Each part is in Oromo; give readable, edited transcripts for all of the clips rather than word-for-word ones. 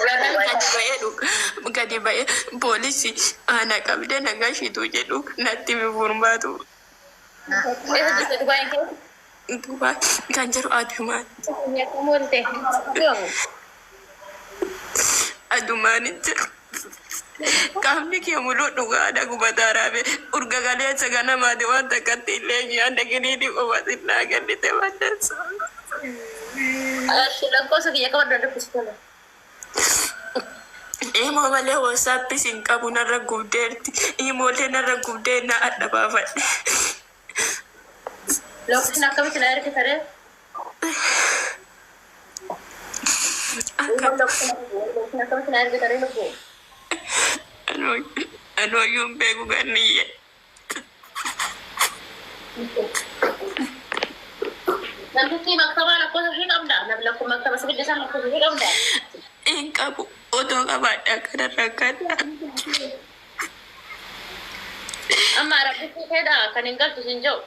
Gadi ba'ee gadi ba'ee poolisii ana qabdee na gashitu jedhu natti furmaatu. Eessa jirta Dubaayin keessa? Dubaay kan jiru adumaan. Akkam oolte? Adumaan hin jiru. Qaamni kee muluu dhugaadha gubataa raabe urga galeessa ganamaati waan takkatti illee nyaanna giniini qofa sinnaa kennite maddeessa. Lakkoofsa kiyya qabadhu dubbisu tola. Imoo malee WhatsAppis hin qabu narra gubdeerti. Imoolee narra gubdee na adda baafadhe. Lakkoofsi akkamitti na ergita ree? Akka Lakkoofsi akkamitti na ergita ree lubbuu? anooyyuu hin beeku ganniyye. Namtichi maktabaa lakkoofsa ishee qabda? Namni lakkoo maktaba si bidda isaan lakkoofsa ishee qabda? Hin qabu otoo qabaadhe akkana rakkadha. Amma arabbitti fedha kan hin galtu sin jedhu.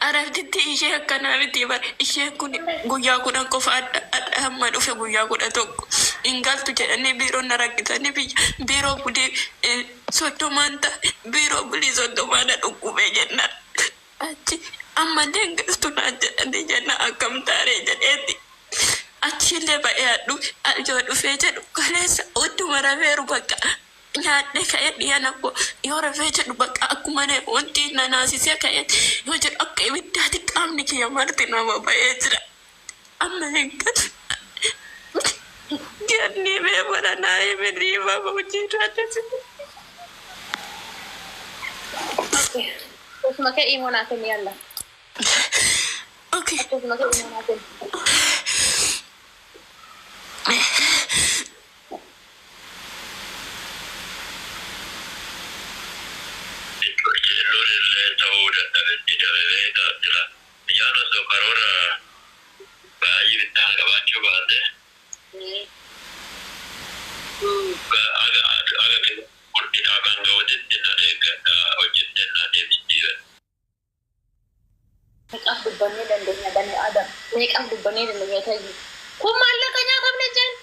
Arabtitti ishee akkanaa miti bar isheen kun guyyaa 10 qofa adda adda hamma dhufe guyyaa 11 hin galtu jedhanii biiroon na rakkisanii biyya biiroo bulii 30n ta'e biiroo bulii 30 na dhukkubee jennaan achi ammallee hin galtu naan jedhanii jennaan akkam taaree jedheeti achiillee ba'ee hadhu yoo dhufee jedhu kaleessa uttuma rafeeru bakka nyaadhee ka'ee dhiyana koo yoo rafee jedhu bakka akkuma wanti na naasisee ka'ee yoo jedhu akka ibiddaatti qaamni kiyya marti nama ba'ee jira. Amma hin galu. Jennee mee mana naa hime dhiifama hojii irraa Akkasuma kee imoo naa kenni yalla. Okay. Akkasuma kee imoo naa kenni. Jeelloon illee ta'uu dadhabetti dame beektaa jira. Miyyaan osoo karoora baay'ee bittaan qabaachuu baate haga haga murtiidhaa kan ga'utti nan eeggadha hojjettee na deebistii. Meeqaaf dubbannee dandeenya bani Adam? Meeqaaf dubbannee dandeenya ta'ii? Kun maallaqa nyaatamne jeen.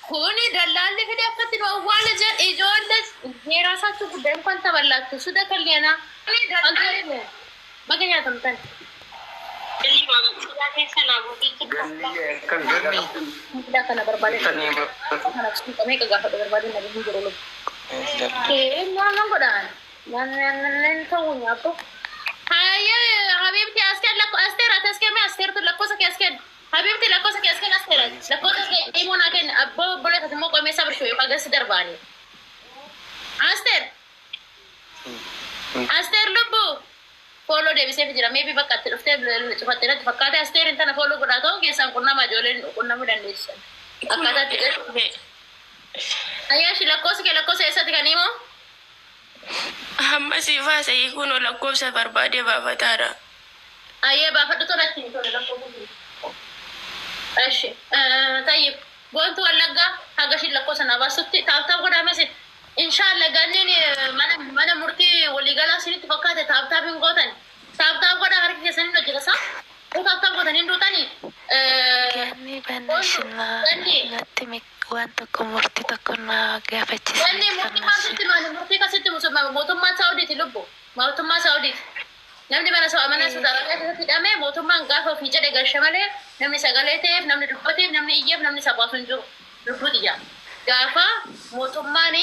Kuni dallaalli fide akkatti nu awwaale jeen ijoollee የራሳችሁ ጉዳይ እንኳን ተበላችሁ። ሱደ ከሊያና baga nyaatamtan. Mudaa kana barbaade kana meeqa gaafadhu barbaade na hin jiru lubbu. Nyaannan godhaan nyaannan ta'uu nyaattu. Hayyee Habibti as kenn lakko Asteer ati as kenne Asteertu lakkoofsa kee as kenn. Habibti lakkoofsa kee as kenn Asteer lakkoofsa kee immoo naa kenn abbaa obboleessa immoo qomee sabirshuu yookaan gasi darbaani. Asteer Asteer lubbu follow deebiseef jira maybe bakka itti dhuftee cufattee natti fakkaate Asteer intana follow godhaa ta'u keessaan qunnama ijoolleen qunnamuu dandeessan. Akkaataa itti jedhu. Ayyaashi lakkoofsi kee lakkoofsa eessatti kan himoo? Hamma si baasee kun lakkoofsa barbaadee baafataadha. Ayyee baafadhu tolatti tole lakkoofsa kee. Eshi tayyib Boontuu Wallaggaa haga ishiin lakkoofsa naa baastutti tap tap godhaa mesin. Inshaalla ganniin mana mana murtii waliigalaa isinitti fakkaate tap tap hin gootan. Tap tap godhaa harki keessan hin hojjeta saa. Yoo tap tap gootan hin duutanii. Ganni Boontuu banashinaa ganni natti mi waan tokko murtii tokko na gaafachisa ganni murtii maal sitti maali murtii kasitti mootummaan Saawudiiti lubbu mootummaa Saawudiiti. Namni mana mana Saudi Arabiyaa keessatti hidhame mootummaan gaafa ofii jedhe galcha malee namni sagalee ta'eef namni dubbateef namni iyyeef namni isa baasu hin jiru. Lubbuu xiyya. Gaafa mootummaan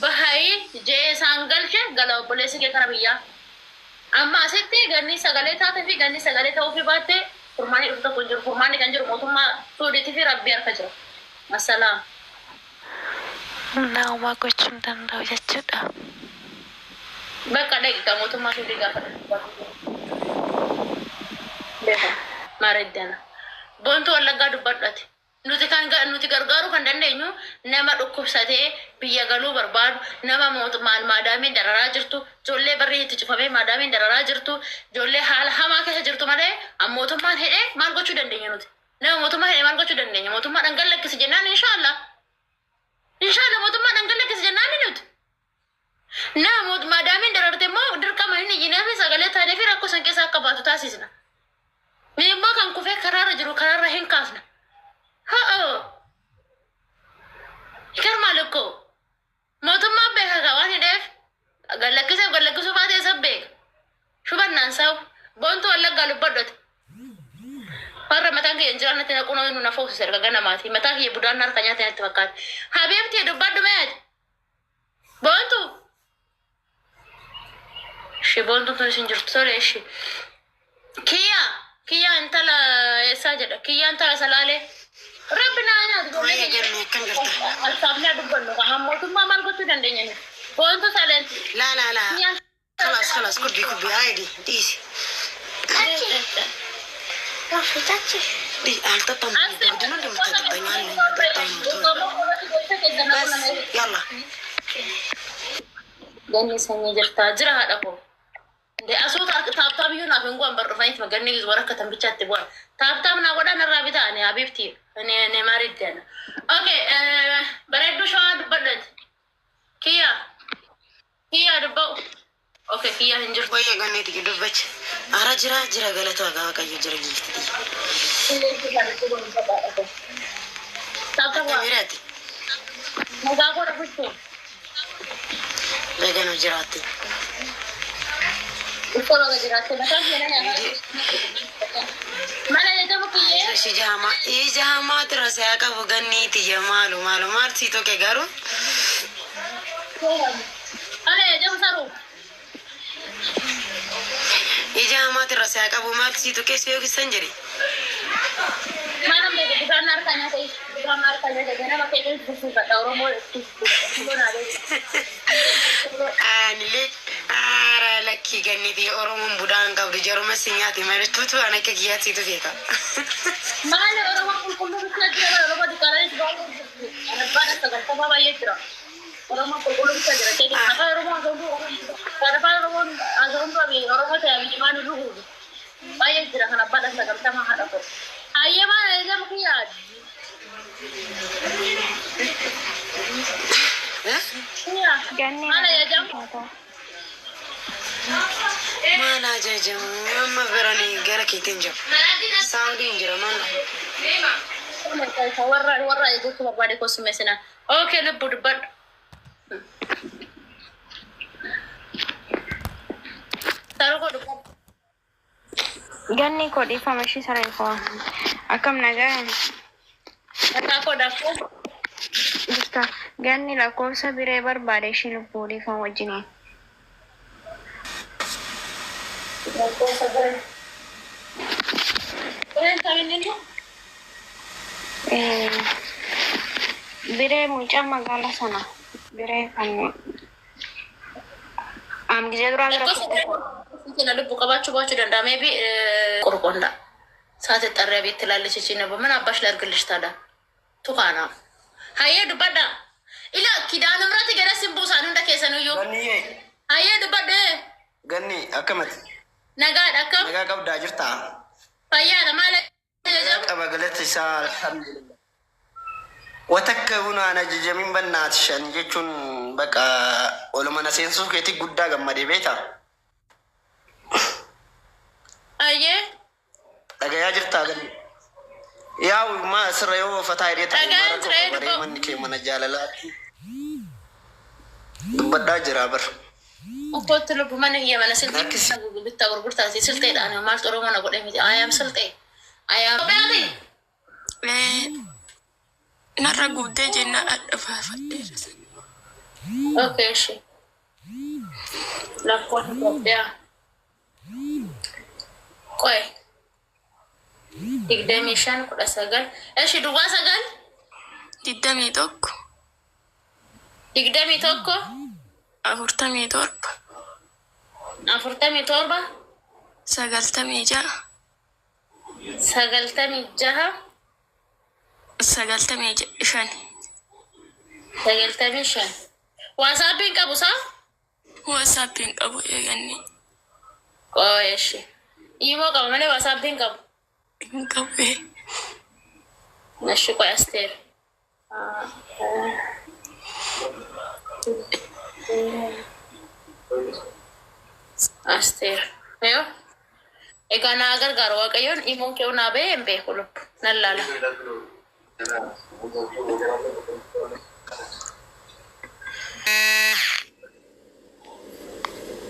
bahayii jee isaan galche gala obboleessi kee kara biyyaa. Amma asitti ganni sagalee taatee fi ganni sagalee ta'uu fi baatte furmaanni dhufu tokko hin jiru. Furmaanni kan jiru mootummaa Suudiitii fi Rabbii harka jira. Massalaam. Naa'umaa gochuu hin danda'u jechuudha. Bakka dhaqiqa mootummaa Suudii gaafa beekan maareddana. Boontuu Wallaggaa dubbadhu. Nuti kan nuti gargaaruu kan dandeenyu nama dhukkubsatee biyya galuu barbaadu, nama mootummaan maadaamiin dararaa jirtu, ijoollee barri itti cufamee maadaamiin dararaa jirtu, ijoollee haala hamaa keessa jirtu malee mootummaan hidhee maal gochuu dandeenya nuti? Nama mootummaa hidhee maal gochuu dandeenya? Mootummaadhaan gallakkisi jennaan inshaallah. Inshaallah mootummaadhaan gallakkisi jennaan nuti. Nama maadaamiin dararte immoo dirqama inni iyyinee fi sagalee taanee fi rakkoo san keessa akka baatu taasisna. Ni immoo kan kufee karaarra jiru karaarra hin kaasna. Injiraan natti naquu nu na foofsise erga ganamaati. Mataa kiyya budaan harka nyaate natti fakkaate. Habiibti dubbadhu meeti. Boontu. Ishee boontuun tun isin jirtu tole ishee. Kiyya kiyya intala eessaa jedha kiyya intala salaalee. Rabbi naa nyaatu. Waa'ee galmee akkam jirta? Alsaafnee dubbannu kan mootummaa maal gochuu dandeenya nu. Boontu saleenti. Laa laa laa. Kiyyaan خلاص خلاص كبي كبي عادي ديسي دي አልጠጣም። ምንድን ነው እንደምታጠጣኝ አለኝ። አልጠጣም። بس يلا Ganni sanyii jirta jira haadha koo. Nde asuu tap tap iyyuu naaf hin go'an bar dhufaniit maganni warra akka tambichaatti bu'an. Tap tap naa godhaa narraa bitaa ani habiibti ne ne maariitti ana. Okay, bareedduu shawaa dubbadhati. Kiyya kiyya dubba'u. Okay, kiyya hin jirtu. Wayya ganneeti dubbacha. Ara jira jira galata Waaqayyo jira giifti. Tap tap waa. Akkamiiraati? Nagaa godha bulchuu. Daganuu jiraatti. Uffata baga jiraatte mataan kiyya na nyaata. Mana jedhamu kiyyee. Ija hamaa ija hamaatu rasaa qabu ganniiti ija maalu maalu maal sii toke garuu Mana jedhamu saruu. Ija hamaatu rasaa qabu maal sii toke si yookisan jedhe. Mana beeku budaan harkaa nyaata budaan harkaa nyaata ganama keenya bulchuufadha Oromoo itti Anillee aara lakkii ganniiti Oromoon budaan qabdu jaruma si nyaati malee tuutu an akka kiyyaatti siitu feeta. Maali Oromoo qulqulluu bichaa jira Oromoo diqaalaanis baay'ee jirti. Arabbaan sagaltamaa baay'ee jira. Oromoo qulqulluu bichaa jira. Keenya afaan Oromoo haasawuu afaan Oromoo haasawuu Oromoo ta'e abiyyi maal nu hubu. Baay'ee jira kan abbaan sagaltamaa haadha koo. Hayyee maal eegamu kiyyaa? Kiyyaa. Ganni Maal eegamu? Maal ajajamu amma biranii gara keetiin jira. Saawudiin jira maal. Warra warra eeguutu barbaade kosummeessina. Okay, lubbu dubbadhu. Saroo koo dubbadhu. Ganni koo dhiifama ishee saree koo. Akkam nagaa Mataa koo daakkoo. jirta. Ganni lakkoofsa biree barbaade ishee lubbuu dhiifama wajjiniin. Lakkoofsa biree. Bireen taa'inni inni? Biree mucaa magaala sana. Biree kan am gisee duraa bira Lakkoofsa biree kana lubbu qabaachuu baachuu danda'a. Maybe qorqonda. Saate xarriyaa beetti ilaallichi ishee nabba mana abbaash largillish taadha. Tukaana. Hayyee dubbadha. Ila kidaana miraatti gara simbuu isaan hunda keessaniyyuu. Ganniyyee, Hayyee dubbadhe. ganni akkamati? Nagaadha akkam? Nagaa qabdaa jirtaa? Fayyaadha maal ajajamu? Qaba galata isaa alhamdulillah. Watakka bunaan ajajamin bannaati shan jechuun baqa oluma na seensuu keetii guddaa gammadee beektaa? Hayyee. Dhagayaa jirtaa ganni? Yaa'u maa asirra yoo fataa hidhee ta'e Dhagaan mara jira, tokko baree dubba'u. manni kee mana jaalalaatti. Dubbadhaa jira bar. Uffatti lubbu mana hiyya mana silxee Lakkisi. bittaa gurgurtaati silxeedhaan maaltu Oromoo na godhe miti. Ayaam silxee. Ayaam. Kopheeti. Narra gubdee jennaan adda baafadheera. Okay, እሺ. Lakkoofsa Itoophiyaa. Qoy. 25 19. እሺ duwwaa 9. 21. 21. 47. 47. 96. 96. 95. 95. WhatsAppiin qabu saa? WhatsAppiin qabu eeganni. Qoy እሺ. Imo qaba malee WhatsAppiin qabu. Hin qabu. እሺ ቆይ አስቴር አስቴር ይኸው egaa naa gargaaru waaqayyoon imoon kee naa bahee hin beeku lubbu nan laala.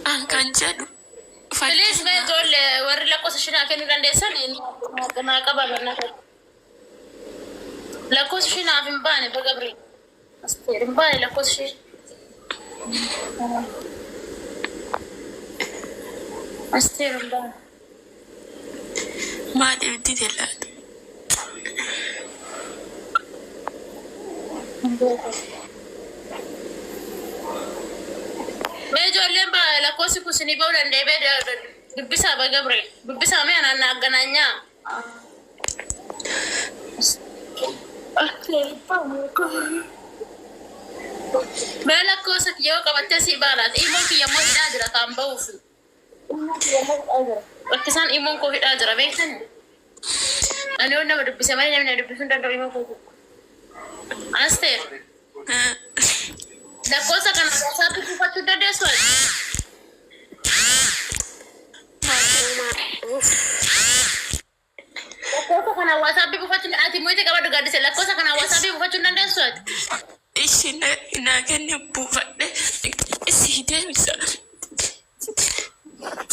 An kan jedhu Please mee ijoollee warri lakkoofsa shinaa kennuu dandeessan naa qaba barnaa. Lakkoofsi ishee naaf hin baane baga biree. Asteer hin baane lakkoofsi ishee. Asteer hin baane. Maaliif dide laata? Mee ijoolleen lakkoofsi kun isinii ba'uu danda'e bee dubbisaa baga biree. Dubbisaa mee anaan na agganaanyaa. Mee lakkoofsa kiyya yoo qabattee sii baalaati. Imoon kiyya immoo hidhaa jira kaan ba'uuf. Rakkisaan imoon koo hidhaa jira beektani. Ani yoo nama dubbise malee namni na dubbisuu hin danda'u imoo koo. Asteer lakkoofsa kana WhatsApp buufachuu hin dandeessu ati? Lakkoofsa kana WhatsApp buufachuu ati muyti qabadhu gaaddise lakkoofsa kana WhatsApp buufachuu hin dandeessu ati? Ishi naa kenne buufadhe sii deebisa.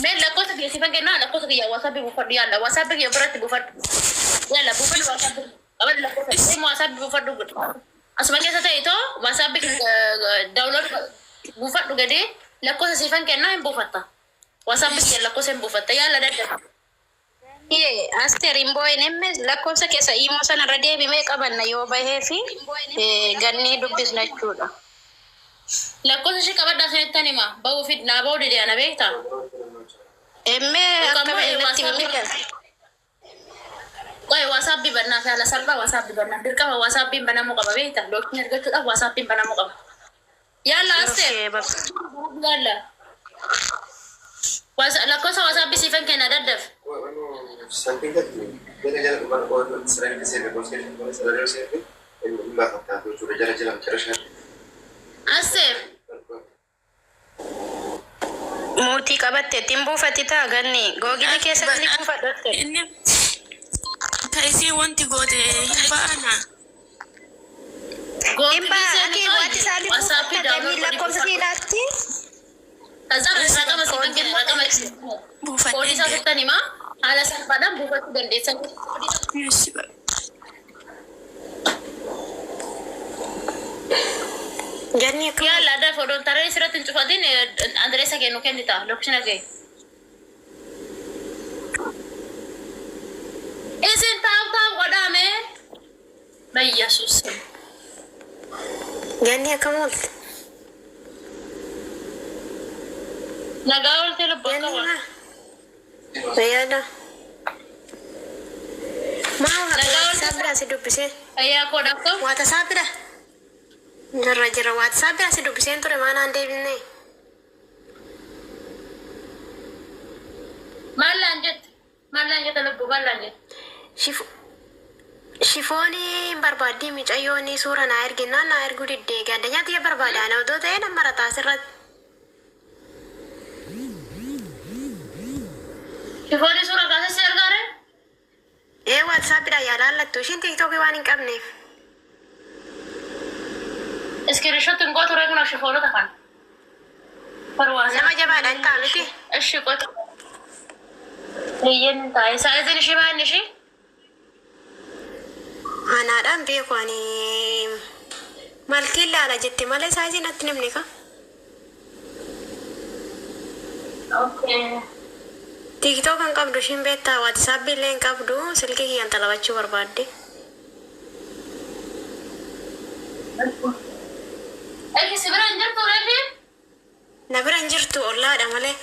Mee lakkoofsa kiyya siifan kennaa lakkoofsa kiyya WhatsApp buufadhu yaalla WhatsApp kiyya biratti buufadhu. Yaalla buufadhu WhatsApp qabadhu lakkoofsa immoo WhatsApp buufadhu godhu. Asuma keessa ta'e too WhatsApp download buufadhu gadi lakkoofsa siifan kennaa hin buufatta. WhatsApp kiyya lakkoofsa hin buufatta yaalla daddafa. Yee Asteer hin boo'in emme lakkoofsa keessa imoo sana irra deebimee qabanna yoo bahee fi gannii dubbisna jechuudha. Lakkoofsa ishee qabadhaa isinittan hima ba'uu fi naa ba'uu dide ana beektaa. Emme Yookaan akka immoo bahe natti WhatsApp himi kan. Qoy WhatsApp bannaa fi haala salphaa WhatsApp bannaa dirqama WhatsAppiin banamuu qaba beektaa lookiin argachuudhaaf WhatsAppiin banamuu qaba. Yaalla Asteer Okay, bakka. yaalla lakkoofsa WhatsApp siifan kenna daddaf. Asteer Muutii qabatte ittiin buufatti taa ganni googilii keessa ni buufadhu Asteer. Inni ta isii wanti goote hin ba'ana. Hin Googilii ba'a seeni akii waati tooyi isaalii WhatsApp buufatta ganni download godhi lakkoofsa buufadhu. siidhaatti. Kaza raqama siifan kenna raqama koodii isaa Buufadhee sittan hima haala salphaadhaan buufachuu dandeessan. deemsi ba'a. Ganni akkam Yaalla adaaf odoon tarree sirratti hin cufatin adreessa kee nu kennita lookishina kee. Isin tap tap godhaa mee. Bayyasuus. Ganni akkam oolte? Nagaa oolte lubbu akka Ganni ool. maa? Fayyaadha. Maa Nagaa oolte. WhatsApp bira si dubbisee? Fayyaa koo dhakkoo. WhatsApp bira? Jirra jirra WhatsApp bira si dubbiseen ture maa naan deebisnee? Maal naan jette? Maal naan jette lubbu maal naan jette? Shifoonii hin barbaaddii micayyoon suura naa erginnaan naa erguu diddee gaddanyaa tiyya barbaada ana odoo ta'ee nan marataa asirratti. Shifoonii suura kaasee si ergaare? Ee WhatsAppidhaan yaa laallattu ishiin TikTokii waan hin qabneef. Screenshot hin gootu ree kunoo shifoonota kana. Nama jabaadha hin ta'a miti. Ishi qotu. Eeyyeen hin taa'e. Saayiziin ishii maal ishii? Anaadhaan beeku ani malkiin laala jette malee saayizii natti hin himne ka. Okay. TikTok hin qabdu ishiin beektaa WhatsApp illee hin qabdu silkii kiyyaan xalabachuu barbaadde. Eshi si bira hin jirtu reefi? Na bira hin jirtu ollaadha malee.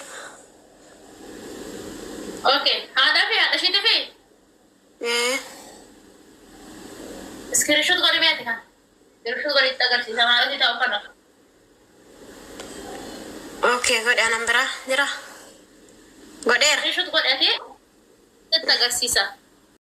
Okay. Haadhaa fi haadha ishiitii fi Ee. Screenshot godhi meeti kan. Screenshot godhi itti agarsiisa maal ta'u kana. Okay godhe anan bira jira. Godheera. Screenshot godhatee itti agarsiisa.